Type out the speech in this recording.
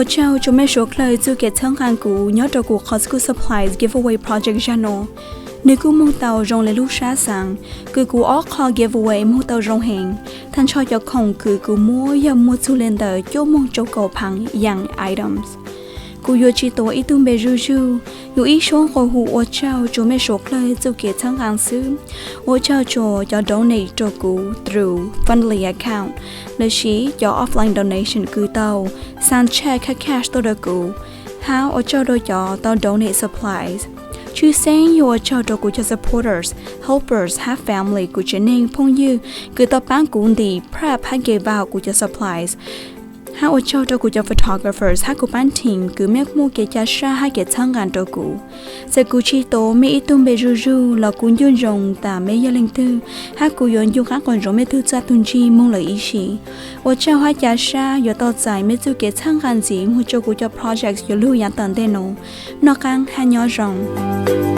Tsaug rua mej suav dlawg txuj kev txhawb nqaa kuv nyob rua kuv qhov school supplies giveaway project zag nuav. Nwg kuj moog tau zoo le lub sab xaav, kws kuv ob qho giveaway moog tau zoo heev, tag nrho cov khoom kws kuv muab yog muaj txug le ntawm cuaj moog rau kaum phaav yaam items. Kuv yuav tsi tuav ib tug npe zuj zug, yuav ib suab nqua hu ua tsaug rua mej suav dlawg txuj kev txhawb nqaa xwb. Ua tsaug rua cov donate rua kuv through Fundly account, lossis cov offline donation kws tau xaa check hab cash tuaj rua kuv, hab ua tsaug rua cov tau donate supplies. Tshwj xeeb yog ua tsaug rua kuv cov supporters, helpers hab family, kuv tsev neeg phooj ywg kws tau paab kuv ntim prep hab give out kuv cov supplies. Hab ua tsaug rua kuv cov photographers hab kuv paab team kws mej muaj kev ca sab hab kev txhawb nqaa rua kuv. Txawm kuv tsi tuav mej ib tug npe zuj zug los kuv nco ntsoov tas mej yog leej twg, hab kuv yuav nco qab quas ntsoov mej tug txaj tug ntsig moog lawm ib sim. Ua tsaug hab ca sab yuav tau txais mej txuj kev txhawb nqaa ntxiv moog rua kuv cov projects yuav lug yaav tom ntej nuav. Noj qaab hab nyob zoo.